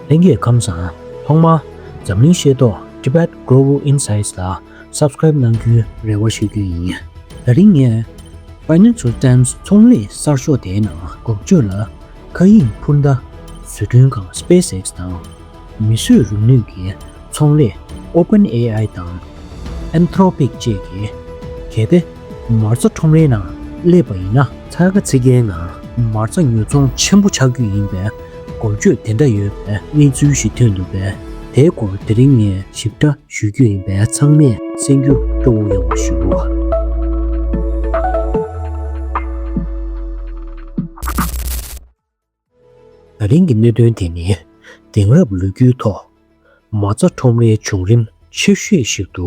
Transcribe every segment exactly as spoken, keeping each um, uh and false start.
ལྷན་རྒྱས་ཁམས་བཟང་། ཐོག་མར་འཛམ་གླིང་ཤེས་རྟོགས་Tibet Global Insights ལ་Subscribe གནང་རྒྱུའི་རེ་བ་ཞུ་རྒྱུ་ཡིན། ད་རིང་ངས་Financial Times ཚོང་ལས་གསར་ཤོག་དེའི་ནང་འགོ་བརྗོད་ལ། མཁའ་དབྱིངས་འཕུར་མདའ་བཟོ་སྐྲུན་ཁང་SpaceX དང་། མིས་བཟོས་རིག་ནུས་ཀྱི་ཚོང་ལས་OpenAI དང་Anthropic བཅས་ཀྱིས། གལ་ཏེ་མ་རྩ་ཁྲོམ་རའི་ནང་སླེབས་པ་ཡིན་ན། ཚ་ཁ་ཚིག་གའི་ངང་མ་རྩ་ཉོ་ཚོང་ཆེན་པོ་ཆགས་རྒྱུ་ཡིན་པའི་འགོ་བརྗོད་དེ་འདྲ་ཡོད་པའི་གནས་ཚུལ་ཞིག་ཐོན་འདུག་པས། དེའི་སྐོར་དེ་རིང་ངས་ཞིབ་ཕྲ་ཞུ་རྒྱུ་ཡིན་པས། ཚང་མས་གསན་རྒྱུ་སྤྲོ་བོ་ཡོང་བ་ཞུ། ད་རིང་གི་གནད་དོན་དེ་ནི། དེང་རབས་ལོ་རྒྱུས་ཐོག་མ་རྩ་ཁྲོམ་རའི་བྱུང་རིམ་ཆེ་ཤོས་ཤིག་ཏུ་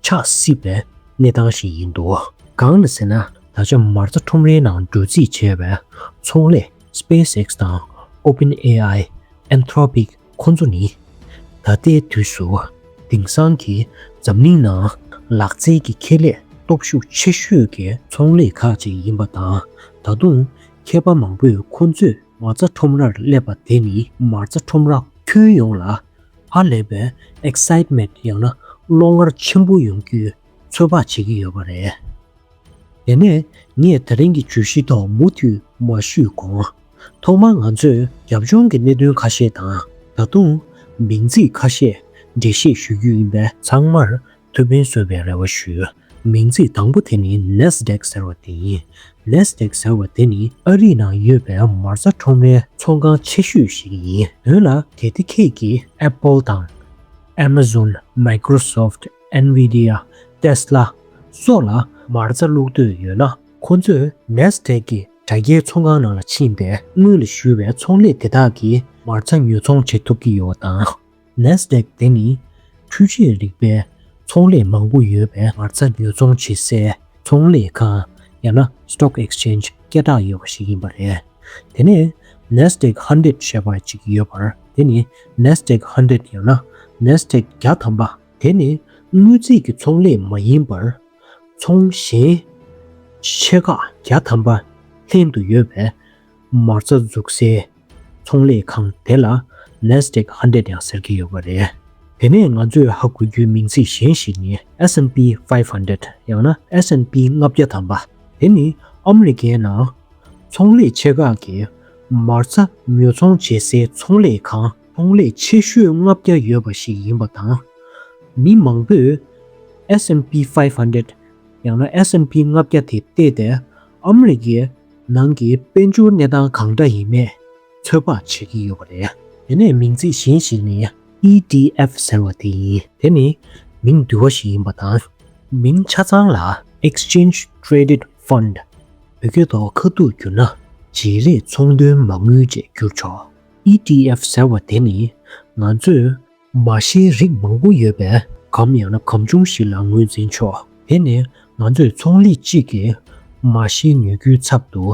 ཆགས་སྲིད་པའི་གནས་སྟངས་ཤིག་ཡིན་འདུག། གང་ལ་ཟེར་ན། ད་ཆ་མ་རྩ་ཁྲོམ་རའི་ནང་འགྲོ་རྩིས་བྱས་པའི་ཚོང་ལས་SpaceX དང་OpenAI Anthropic ཁོ་ཚོ་ནི། ད་ལྟའི་དུས་སུ་དེང་སང་གི་འཛམ་གླིང་ནང་ལག་རྩལ་གྱི་ཁེ་ལས་སྟོབས་ཤུགས་ཆེ་ཤོས་ཀྱི་ཚོང་ལས་ཁག་ཅིག་ཡིན་པ་དང་། ད་དུང་མཁས་པ་མང་པོས་ཁོ་ཚོས་མ་རྩ་ཁྲོམ་རར་སླེབས་པ་དེ་ནི་མ་རྩ་ཁྲོམ་ར་ཁྱོན་ཡོངས་ལ་ཧ་ལས་པའི་excitement ཡང་ན་བློ་ངར་ཆེན་པོ་ཡོང་རྒྱུའི་ཚོད་དཔག་བྱེད་ཀྱི་ཡོད་པ་རེད། དེ་ནས་ངས་ད་རིང་གི་བརྗོད་གཞི་ཐོག་མུ་མཐུད་མ་ཞུས་གོང་། ཐོག་མར་ང་ཚོས་རྒྱབ་ལྗོངས་ཀྱི་གནད་དོན་ཁ་ཤས་དང་། ད་དུང་མིང་ཚིག་ཁ་ཤས་འགྲེལ་བཤད་ཞུ་རྒྱུ་ཡིན་པས། ཚང་མར་ཐུགས་ཕན་གསོས་པའི་རེ་བ་ཞུ། མིང་ཚིག་དང་པོ་དེ་ནི་Nasdaq ཟེར་བ་དེ་ཡིན། Nasdaq ཟེར་བ་དེ་ནི་ཨ་རིའི་ནང་ཡོད་པའི་མ་རྩ་ཁྲོམ་རའི་ཚོང་ཁང་ཆེ་ཤོས་ཤིག་ཡིན། དོན་ལ་དེ་དེ་ཁྱེད་ཀྱིས་Apple དང་། Amazon, Microsoft, Nvidia, Tesla སོགས་ལ་མ་རྩ་བླུག་འདོད་ཡོད་ན། ཁོ་ཚོས་Nasdaq གི་དྲ་རྒྱའི་ཚོང་ཁང་ནང་ལ་ཕྱིན་ཏེ། སྔོན་ལ་ཞུས་པའི་ཚོང་ལས་དེ་དག་གི་མ་རྩ་ཉོ་ཚོང་བྱེད་ཐུབ་ཀྱི་ཡོད་པ་དང་། Nasdaq དེ་ནི་འཕྲུལ་ཆས་རིག་པའི་ཚོང་ལས་མང་པོ་ཡོད་པའི་མ་རྩ་ཉོ་ཚོང་བྱེད་སའི་ཚོང་ལས་ཁང་ཡང་ན་Stock Exchange སྐད་གྲགས་ཡོད་པ་ཞིག་ཡིན་པ་རེད། དེ་ནས་Nasdaq Hundred ཞེས་པ་ཅིག་ཡོད་པར། དེ་ནི་Nasdaq Hundred ཡང་ན་Nasdaq བརྒྱ་ཐམ་པ། དེ་ནི་དངུལ་རྩིས་ཀྱི་ཚོང་ལས་མ་ཡིན་པར། ཚོང་གཞན་ཆེ་ཁག་བརྒྱ་ཐམ་པ་ལྷན་དུ་ཡོད་པའི་མ་རྩ་འཛུགས་སའི་ཚོང་ལས་ཁང་དེ་ལ་Nasdaq Hundred ཡང་ཟེར་གྱི་ཡོད་པ་རེད། དེ་ནས་ང་ཚོས་ཧ་གོ་རྒྱུའི་མིང་ཚིག་གཞན་ཞིག་ནི་S and P five hundred ཡང་ན་S and P ལྔ་བརྒྱ་ཐམ་པ། དེ་ནི་ཨ་མི་རི་ཀའི་ནང་ཚོང་ལས་ཆེ་ཁག་གི་མ་རྩ་ཉོ་ཚོང་བྱེད་སའི་ཚོང་ལས་ཁང་ཚོང་ལས་ཆེ་ཤོས་ལྔ་བརྒྱ་ཡོད་པ་ཞིག་ཡིན་པ་དང་། མི་མང་པོས་S and P five hundred ཡང་ན་S and P ལྔ་བརྒྱ་དེ་བལྟས་ཏེ། ཨ་མི་རི་ཀའི་ནང་གི་དཔལ་འབྱོར་གནས་སྟངས་གང་འདྲ་ཡིན་མིན་ཚོད་དཔག་བྱེད་ཀྱི་ཡོད་པ་རེད། དེ་ནས་མིང་ཚིག་གཞན་ཞིག་ནི་E T F ཟེར་བ་དེ་ཡིན། དེ་ནི་མིང་བསྡུས་པ་ཞིག་ཡིན་པ་དང་། མིང་ཆ་ཚང་ལ་Exchange Traded Fund བོད་སྐད་ཐོག་ཁ་ཐུག་བསྒྱུར་ན་བརྗེ་རེས་ཚོང་དོན་མ་དངུལ་ཅེས་བསྒྱུར་ཆོག། E T F ཟེར་བ་དེ་ནི་ང་ཚོས་མ་ཤེས་རིགས་མང་པོ་ཡོད་པའི་སྒམ་ཡང་ན་སྒམ་ཆུང་ཞིག་ལ་ངོས་འཛིན་ཆོག། དེ་ནི་ང་ཚོས་ཚོང་ལས་གཅིག་གི་མ་ཤེས་ཉོ་རྒྱུའི་ཚབ་ཏུ།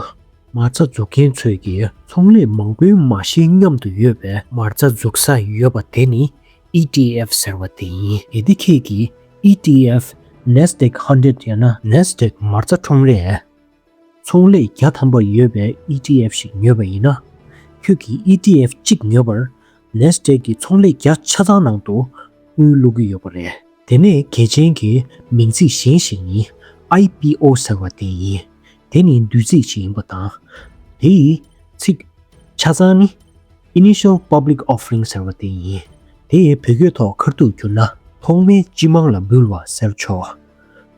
མ་རྩ་འཛུགས་མཁན་ཚོས་ཀྱིས་ཚོང་ལས་མང་པོའི་མ་ཤེས་མཉམ་དུ་ཡོད་པའི་མ་རྩ་འཛུགས་ས་ཡོད་པ་དེ་ནི་E T F ཟེར་བ་དེ་ཡིན། གལ་ཏེ་ཁྱེད་ཀྱིས་E T F Nasdaq Hundred ཡང་ན་Nasdaq མ་རྩ་ཁྲོམ་རའི་ཚོང་ལས་བརྒྱ་ཐམ་པ་ཡོད་པའི་E T F ཞིག་ཉོས་པ་ཡིན་ན། ཁྱོད་ཀྱིས་E T F གཅིག་ཉོས་པར་Nasdaq གི་ཚོང་ལས་བརྒྱ་ཆ་ཚང་ནང་དུ་དངུལ་བླུག་གི་ཡོད་པ་རེད། དེ་ནས་གལ་ཆེན་གྱི་མིང་ཚིག་གཞན་ཞིག་ནི་I P O ཟེར་བ་དེ་ཡིན། དེ་ནི་བསྡུས་ཚིག་ཅིག་ཡིན་པ་དང་། དེ་ཡི་ཚིག་ཆ་ཚང་ནི་Initial Public Offering ཟེར་བ་དེ་ཡིན། དེ་ཡི་བོད་སྐད་ཐོག་ཁ་ཐུག་བསྒྱུར་ན་ཐོག་མའི་སྤྱི་དམངས་ལ་འབུལ་བ་ཟེར་ཆོག།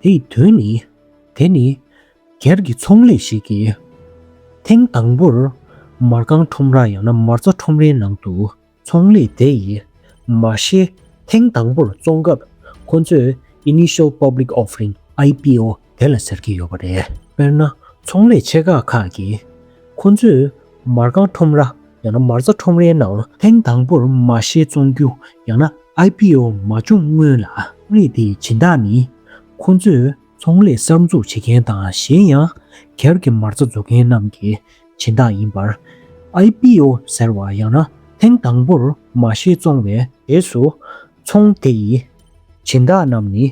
དེ་ཡི་དོན་ནི། དེ་ནི་སྒེར་གྱི་ཚོང་ལས་ཤིག་གིས་ཐེངས་དང་པོར་མ་རྐང་ཁྲོམ་ར་ཡང་ན་མ་རྩ་ཁྲོམ་རའི་ནང་དུ་ཚོང་ལས་དེ་ཡི་མ་ཤེས་ཐེངས་དང་པོར་བཙོང་སྐབས་ཁོ་ཚོས་Initial Public Offering I P O དེ་ལ་ཟེར་གྱི་ཡོད་པ་རེད། དཔེར་ན། ཚོང་ལས་ཆེ་ཁག་ཁག་གིས་ཁོ་ཚོས་མ་རྐང་ཁྲོམ་ར་ཡང་ན་མ་རྩ་ཁྲོམ་རའི་ནང་ཐེངས་དང་པོར་མ་ཤེས་བཙོང་རྒྱུ་ཡང་ན་I P O མ་བྱུང་སྔོན་ལ་ཚོང་ལས་དེའི་སྦྱིན་བདག་ནི་ཁོ་ཚོས་ཚོང་ལས་གསར་འཛུགས་བྱེད་མཁན་དང་གཞན་ཡང་སྒེར་གྱི་མ་རྩ་འཛུགས་མཁན་རྣམས་ཀྱི་སྦྱིན་བདག་ཡིན་པར། I P O ཟེར་བ་ཡང་ན་ཐེངས་དང་པོར་མ་ཤེས་བཙོང་བའི་རྗེས་སུ་ཚོང་དེ་ཡི་སྦྱིན་བདག་རྣམས་ནི་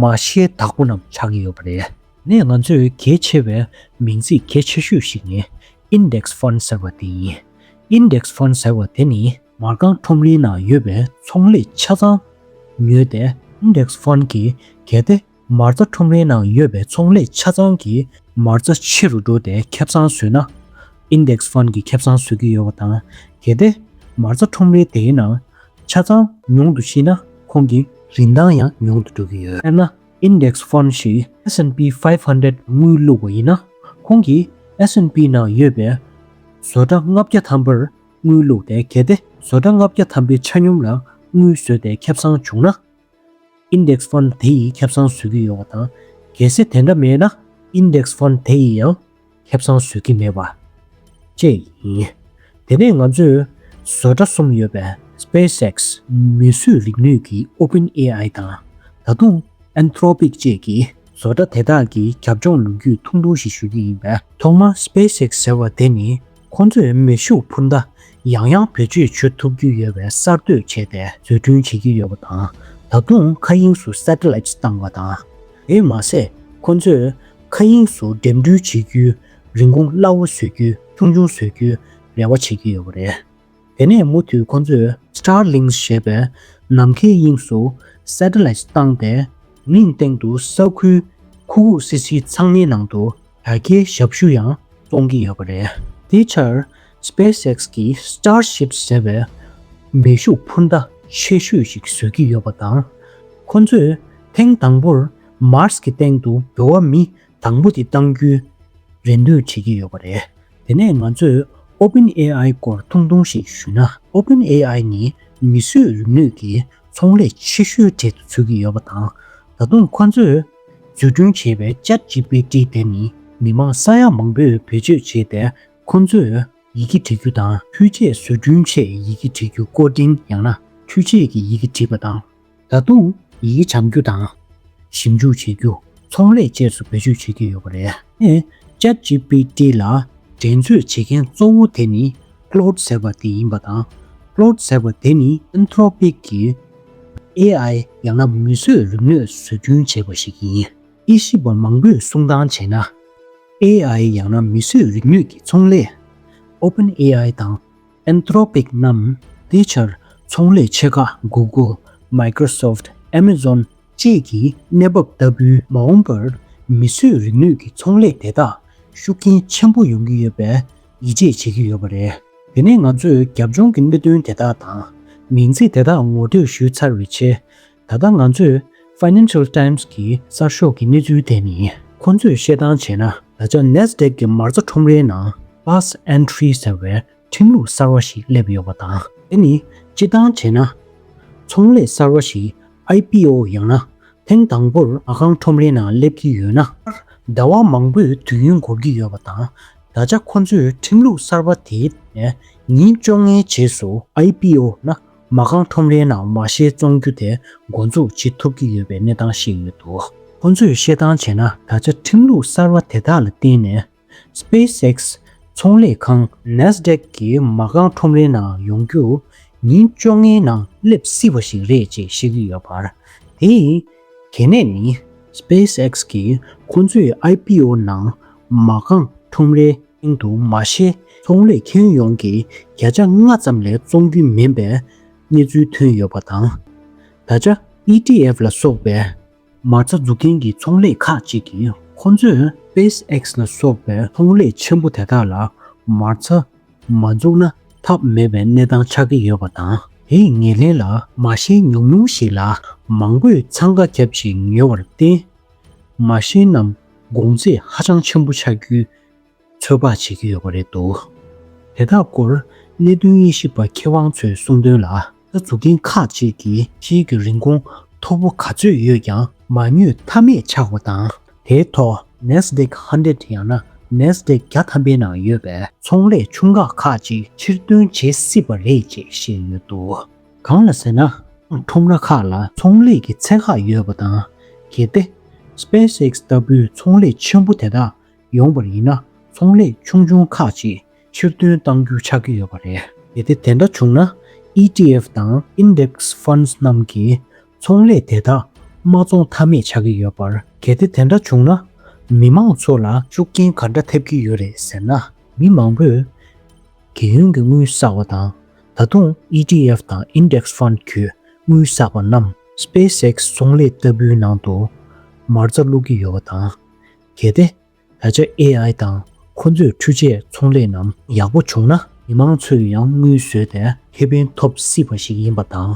མ་ཤེས་བདག་པོ་རྣམས་ཆགས་ཀྱི་ཡོད་པ་རེད། ནས་ང་ཚོས་གལ་ཆེ་བའི་མིང་ཚིག་གལ་ཆེ་ཤོས་ཤིག་ནི་Index Fund ཟེར་བ་དེ་ཡིན། Index Fund ཟེར་བ་དེ་ནི་ མ་རྐང་ཁྲོམ་རའི་ནང་ཡོད་པའི་ཚོང་ལས་ཆ་ཚང་ཉོས་ཏེ། Index Fund གིས་གལ་ཏེ་མ་རྩ་ཁྲོམ་རའི་ནང་ཡོད་པའི་ཚོང་ལས་ཆ་ཚང་གི་མ་རྩ་ཆེ་རུ་འགྲོ་སྟེ་ཁེ་བཟང་བཟོས་ན། Index Fund གིས་ཁེ་བཟང་བཟོ་གི་ཡོད་པ་དང་། གལ་ཏེ་མ་རྩ་ཁྲོམ་རའི་དེའི་ནང་ཆ་ཚང་ཉུང་དུ་ཕྱིན་ན། ཁོང་གི་རིན་ཐང་ཡང་ཉུང་དུ་འགྲོ་གི་ཡོད། དཔེར་ན། Index Fund ཞིག S&P five hundred དངུལ་བླུགས་པ་ཡིན་ན། ཁོང་གིས་S&P ནང་ཡོད་པའི་བཟོ་གྲྭ་ལྔ་བརྒྱ་ཐམ་པར་དངུལ་བླུགས་ཏེ། གལ་ཏེ་བཟོ་གྲྭ་ལྔ་བརྒྱ་ཐམ་པའི་ཆ་སྙོམས་ལ་དངུལ་བཟོས་ཏེ་ཁེ་བཟང་བྱུང་ན། Index Fund དེ་ཡིས་ཁེ་བཟང་བཟོ་གི་ཡོད་པ་དང་། གལ་སྲིད་དེ་འདྲ་མེད་ན། Index Fund དེ་ཡིས་ཡང་ཁེ་བཟང་བཟོ་གི་མེད་པ་བཅས་ཡིན། དེ་ནས་ང་ཚོས་བཟོ་གྲྭ་གསུམ་ཡོད་པའི་SpaceX། མིས་བཟོས་རིག་ནུས་ཀྱི་OpenAI དང་། ད་དུང་Anthropic བཅས་ཀྱི་བཟོ་གྲྭ་དེ་དག་གི་རྒྱབ་ལྗོངས་ལོ་རྒྱུས་ཐུང་ཐུང་ཞིག་ཞུ་གི་ཡིན་པས། ཐོག་མར་SpaceX ཟེར་བ་དེ་ནི། ཁོ་ཚོས་མེ་ཤུགས་འཕུར་མདའ་ཡང་ཡང་བེད་སྤྱོད་བྱེད་ཐུབ་ཀྱི་ཡོད་པའི་གསར་གཏོད་བྱས་ཏེ་བཟོ་སྐྲུན་བྱེད་ཀྱི་ཡོད་པ་དང་། ད་དུང་མཁའ་དབྱིངས་སུ་Satellites བཏང་བ་དང་། དེས་མ་ཟད། ཁོ་ཚོས་མཁའ་དབྱིངས་སུ་འགྲིམ་འགྲུལ་བྱེད་རྒྱུའི་རིན་གོང་སླ་བོ་བཟོ་རྒྱུ། ཆུང་ཆུང་བཟོ་རྒྱུའི་རེ་བ་བྱེད་ཀྱི་ཡོད་པ་རེད། དེ་ནས་མུ་མཐུད་ཁོ་ཚོས་Starlink ཞེས་པའི་ནམ་མཁའི་དབྱིངས་སུ་Satellites བཏང་སྟེ། མིང་སྟེང་དུ་ས་ཁུལ་ཁུག་ཁུག་སིལ་སིལ་ཚང་མའི་ནང་དུ་དར་རྒྱས་ཞབས་ཞུ་ཡང་གཏོང་གི་ཡོད་པ་རེད། དེའི་ཕྱིར་SpaceX གིས་Starship ཟེར་བའི་མེ་ཤུགས་འཕུར་མདའ་ཆེ་ཤོས་ཤིག་བཟོ་གི་ཡོད་པ་དང་། ཁོ་ཚོས་ཐེངས་དང་པོར་Mars གི་སྟེང་དུ་འགྲོ་བ་མི་དང་པོ་དེ་བཏང་རྒྱུའི་རེ་འདུན་བྱེད་ཀྱི་ཡོད་པ་རེད། དེ་ནས་ང་ཚོས་OpenAI སྐོར་ཐུང་ཐུང་ཞིག་ཞུས་ན། OpenAI ནི་མིས་བཟོས་རིག་ནུས་ཀྱི་ཚོང་ལས་ཆེ་ཤོས་གྲས་སུ་ཚུད་ཀྱི་ཡོད་པ་དང་། ད་དུང་ཁོ་ཚོས་བཟོ་སྐྲུན་བྱས་པའི་ChatGPT དེ་ནི་མི་མང་ས་ཡ་མང་པོས་བེད་སྤྱོད་བྱས་ཏེ། ཁོ་ཚོས་ཡི་གེ་འབྲི་རྒྱུ་དང་། འཕྲུལ་ཆས་བཟོ་སྐྲུན་ཆེད་ཡི་གེ་འབྲི་རྒྱུ། Coding ཡང་ན་འཕྲུལ་ཆས་ཀྱི་ཡི་གེ་བྲིས་པ་དང་། ད་དུང་ཡི་གེ་སྦྱང་རྒྱུ་དང་། ཞིབ་འཇུག་བྱེད་རྒྱུ། ཚོང་ལས་བཅས་སུ་བེད་སྤྱོད་བྱེད་ཀྱི་ཡོད་པ་རེད། ཨེ། ChatGPT ལ་འགྲན་རྩོད་བྱེད་མཁན་གཙོ་བོ་དེ་ནི་Claude ཟེར་བ་དེ་ཡིན་པ་དང་། Claude ཟེར་བ་དེ་ནི་Anthropic གི་AI ཡང་ན་མིས་བཟོས་རིག་ནུས་བཟོ་སྐྲུན་བྱས་པ་ཞིག་ཡིན། དབྱེ་ཞིབ་པ་མང་པོས་གསུང་སྟངས་བྱས་ན། AI ཡང་ན་མིས་བཟོས་རིག་ནུས་ཀྱི་ཚོང་ལས་OpenAI དང་Anthropic རྣམས། དེའི་ཕྱིར་ཚོང་ལས་ཆེ་ཁག་Google། Microsoft། Amazon བཅས་ཀྱི་གནས་བབ་ལྟ་བུའི་མ་འོངས་པར་མིས་བཟོས་རིག་ནུས་ཀྱི་ཚོང་ལས་དེ་དག་ཤུགས་རྐྱེན་ཆེན་པོ་ཡོང་གི་ཡོད་པའི་ཡིད་ཆེས་བྱེད་ཀྱི་ཡོད་པ་རེད། དེ་ནས་ང་ཚོས་རྒྱབ་ལྗོངས་ཀྱི་གནད་དོན་དེ་དག་དང་མིང་ཚིག་དེ་དག་ངོ་སྤྲོད་ཞུས་ཚར་བའི་ཆེད། ད་ལྟ་ང་ཚོས་Financial Times གི་གསར་ཤོག་གི་གནས་ཚུལ་དེ་ནི། ཁོ་ཚོས་བཤད་སྟངས་བྱས་ན། ད་ཆ་Nasdaq གི་མ་རྩ་ཁྲོམ་རའི་ནང་Fast Entry ཟེར་བའི་ཁྲིམས་ལུགས་གསར་བ་ཞིག་སླེབས་ཡོད་པ་དང་། དེ་ནི་སྤྱིར་བཏང་བྱས་ན། ཚོང་ལས་གསར་བ་ཞིག་IPO ཡང་ན་ཐེངས་དང་པོར་མ་རྐང་ཁྲོམ་རའི་ནང་སླེབས་ཀྱི་ཡོད་ན། ཟླ་བ་མང་པོའི་དུས་ཡུན་འགོར་གྱི་ཡོད་པ་དང་། ད་ཆ་ཁོ་ཚོས་ཁྲིམས་ལུགས་གསར་བ་དེའི་ཐད་ནས་ཉིན་བཅོ་ལྔའི་རྗེས་སུ་IPO ན་མ་རྐང་ཁྲོམ་རའི་ནང་མ་ཤེས་བཙོང་རྒྱུ་དེ་འགོ་འཛུགས་བྱེད་ཐུབ་ཀྱི་ཡོད་པའི་གནས་སྟངས་ཤིག་ཡོད་འདུག་ཁོ་ཚོས་བཤད་སྟངས་བྱས་ན། ད་ཆ་ཁྲིམས་ལུགས་གསར་བ་དེ་དག་ལ་བརྟེན་ནས། SpaceX ཚོང་ལས་ཁང་Nasdaq གི་མ་རྐང་ཁྲོམ་རའི་ནང་ཡོང་རྒྱུ་ཉིན་བཅོ་ལྔའི་ནང་སླེབས་སྲིད་པ་ཞིག་རེད་ཅེས་བཤད་ཀྱི་ཡོད་པ་རེད། དེ་ཡི་གལ་གནད་ནི། SpaceX གིས་ཁོ་ཚོའི་IPO ནང་མ་རྐང་ཁྲོམ་རའི་སྟེང་དུ་མ་ཤེས་ཚོང་ལས་མཁན་ཡོངས་ཀྱི་བརྒྱ་ཆ་ལྔ་ཙམ་ལས་བཙོང་རྒྱུ་མིན་པའི་གནས་ཚུལ་ཐོན་ཡོད་པ་དང་། ད་ཆ་ETF ལ་སོགས་པའི་མ་རྩ་འཛུགས་མཁན་གྱི་ཚོང་ལས་ཁག་ཅིག་གིས། ཁོ་ཚོས་SpaceX ལ་སོགས་པའི་ཚོང་ལས་ཆེན་པོ་དེ་དག་ལ་མ་རྩ་མ་འཛུགས་ན་ཐབས་མེད་པའི་གནས་སྟངས་ཆགས་ཀྱི་ཡོད་པ་དང་། དེའི་ངོས་ལེན་ལ་མ་ཤེས་ཉུང་ཉུང་ཞིག་ལ་མང་པོས་འཚང་ཁ་བརྒྱབ་ཅིང་ཉོ་བར་བརྟེན། མ་ཤེས་རྣམས་གོང་ཚད་ཧ་ཅང་ཆེན་པོ་ཆགས་རྒྱུའི་ཚོད་དཔག་བྱེད་ཀྱི་ཡོད་པ་རེད་འདུག་དེ་དག་སྐོར་གནད་དོན་དབྱེ་ཞིབ་པ་མཁས་དབང་ཚོས་གསུངས་དོན་ལ། ད་འཛུགས་མཁན་ཁག་ཅིག་གིས་ཕྱིའི་གི་རིན་གོང་མཐོ་པོ་ག་ཚོད་ཡོད་ཀྱང་མ་ཉོས་ཐབས་མེད་ཆགས་པ་དང་། དེའི་ཐོག་Nasdaq hundred ཡང་ན་Nasdaq བརྒྱ་ཐམ་པའི་ནང་ཡོད་པའི་ཚོང་ལས་ཆུང་ཁག་ཁག་ཅིག་ཕྱིར་འདོན་བྱེད་སྲིད་པ་རེད་ཅེས་བཤད་ཡོད་འདུག་གང་ལ་ཟེར་ན། ཁྲོམ་ར་ཁག་ལ་ཚོང་ལས་ཀྱི་ཚད་བཀག་ཡོད་པ་དང་། གལ་ཏེ་SpaceX ལྟ་བུའི་ཚོང་ལས་ཆེན་པོ་དེ་དག་ཡོང་བར་ཡིན་ན། ཚོང་ལས་ཆུང་ཆུང་ཁག་ཅིག་ཕྱིར་འདོན་གཏང་རྒྱུ་ཆགས་ཀྱི་ཡོད་པ་རེད། གལ་ཏེ་དེ་འདྲ་བྱུང་ན། ཨི་ཊི་ཨེཕ་དང་Index Funds རྣམས་ཀྱིས་ཚོང་ལས་དེ་དག་མ་བཙོང་ཐབས་མེད་ཆགས་ཀྱི་ཡོད་པར། གལ་ཏེ་དེ་འདྲ་བྱུང་ན། མི་མང་ཚོ་ལ་ཤུགས་རྐྱེན་ག་འདྲ་ཐེབས་ཀྱི་ཡོད་རེད་ཟེར་ན། མི་མང་པོས་རྒན་ཡོལ་གྱི་དངུལ་བསགས་པ་དང་། ད་དུང་ཨི་ཊི་ཨེཕ་དང་ཨིན་ཌེག་སི་ཕན་ཌི་བརྒྱུད་དངུལ་བསགས་པ་རྣམས་སྤེ་སི་ཨེག་སི་ཚོང་ལས་ལྟ་བུའི་ནང་དུ་མ་རྩ་བླུག་གི་ཡོད་པ་དང་། གལ་ཏེ་ད་ཆ་ཨེ་ཨའི་དང་ཁོ་ཚོའི་འཕྲུལ་ཆས་ཚོང་ལས་རྣམས་ཡག་པོ་བྱུང་ན། མི་མང་ཚོས་ཡང་དངུལ་བཟོས་ཏེ་ཁེ་ཕན་ཐོབ་སྲིད་པ་ཞིག་ཡིན་པ་དང་།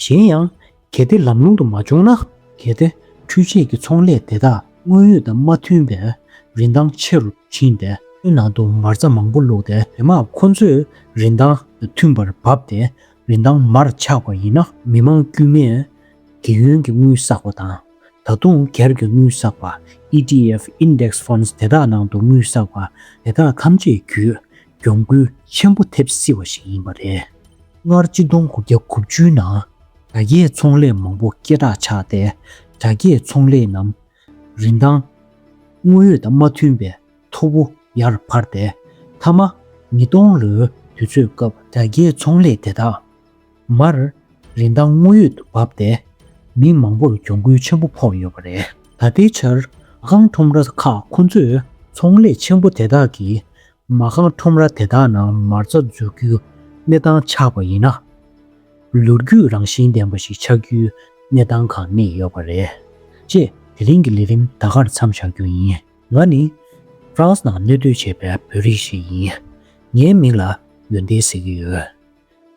གཞན་ཡང་། གལ་ཏེ་ལམ་ལྷོང་དུ་མ་བྱུང་ན། གལ་ཏེ་འཕྲུལ་ཆས་ཀྱི་ཚོང་ལས་དེ་དག་དངོས་ཡོད་དང་མ་མཐུན་པའི་རིན་ཐང་ཆེ་རུ་ཕྱིན་ཏེ། ཁོའི་ནང་དུ་མ་རྩ་མང་པོ་བླུགས་ཏེ། དེ་མ་ཁོ་ཚོས་རིན་ཐང་དང་མཐུན་པར་བབས་ཏེ་རིན་ཐང་མར་ཆག་པ་ཡིན་ན། མི་མང་དཀྱུས་མས་རྒྱལ་ཡོངས་ཀྱི་དངུལ་བསགས་པ་དང་། ད་དུང་སྒེར་གྱི་དངུལ་བསགས་པ། ཨི་ཊི་ཨེཕ་ཨིན་ཌེག་སི་ཕན་ཌི་དེ་དག་ནང་དུ་དངུལ་བསགས་པ་དེ་དག་ཐམས་ཅད་ཀྱིས་གྱོང་གུན་ཆེན་པོ་ཐེབས་སྲིད་པ་ཞིག་ཡིན་པ་རེད། སྔར་གཅིག་སྟོང་དགུ་བརྒྱ་དགུ་བཅུའི་ནང་དྲ་རྒྱའི་ཚོང་ལས་མང་པོ་སྐད་གྲགས་ཆགས་ཏེ། དྲ་རྒྱའི་ཚོང་ལས་རྣམས་རིན་ཐང་དངོས་ཡོད་དང་མ་མཐུན་པའི་མཐོ་པོ་ཡར་འཕར་ཏེ། མཐའ་མ་ཉིས་སྟོང་ལོའི་དུས་ཚོད་སྐབས་དྲ་རྒྱའི་ཚོང་ལས་དེ་དག་མར་རིན་ཐང་དངོས་ཡོད་དུ་བབས་ཏེ། མི་མང་པོར་གྱོང་གུན་ཆེན་པོ་ཕོག་ཡོད་པ་རེད། ད་ལྟའི་ཆར་མ་རྐང་ཁྲོམ་ར་ཁག་ཁོ་ཚོས་ཚོང་ལས་ཆེན་པོ་དེ་དག་གིས་མ་རྐང་ཁྲོམ་ར་དེ་དག་ནང་མ་རྩ་འཛུགས་རྒྱུའི་གནས་སྟངས་ཆགས་པ་ཡིན་ན། ལོ་རྒྱུས་རང་བཞིན་ལྡན་པ་ཞིག་ཆགས་རྒྱུའི་གནས་སྟངས་ཁག་གནས་ཡོད་པ་རེད། ཅེས་དེ་རིང་གི་ལས་རིམ་ད་གར་མཚམས་བཞག་རྒྱུ་ཡིན། ང་ནི་ཧྥ་རན་སི་ནང་གནས་སྡོད་བྱེད་པའི་བོད་རིགས་ཤིག་ཡིན། ངའི་མིང་ལ་ཡོན་ཏན་ཟེར་གྱི་ཡོད།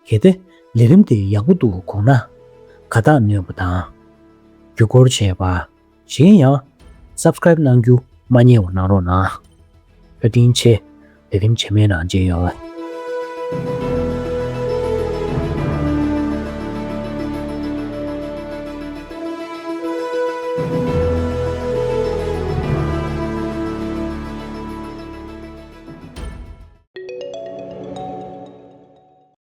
གལ་ཏེ་ལས་རིམ་དེ་ཡག་པོ་འདུག་དགོངས་ན། དགའ་རྟགས་གནོན་པ་དང་། བརྒྱུད་སྐུར་བྱས་པ། གཞན་ཡང་སབ་སི་ཀ་རེབ་གནང་རྒྱུ་མ་བསྙེལ་བ་གནང་རོགས་གནང་། བཀའ་དྲིན་ཆེ། ལས་རིམ་རྗེས་མའི་ནང་མཇལ་ཡོང་།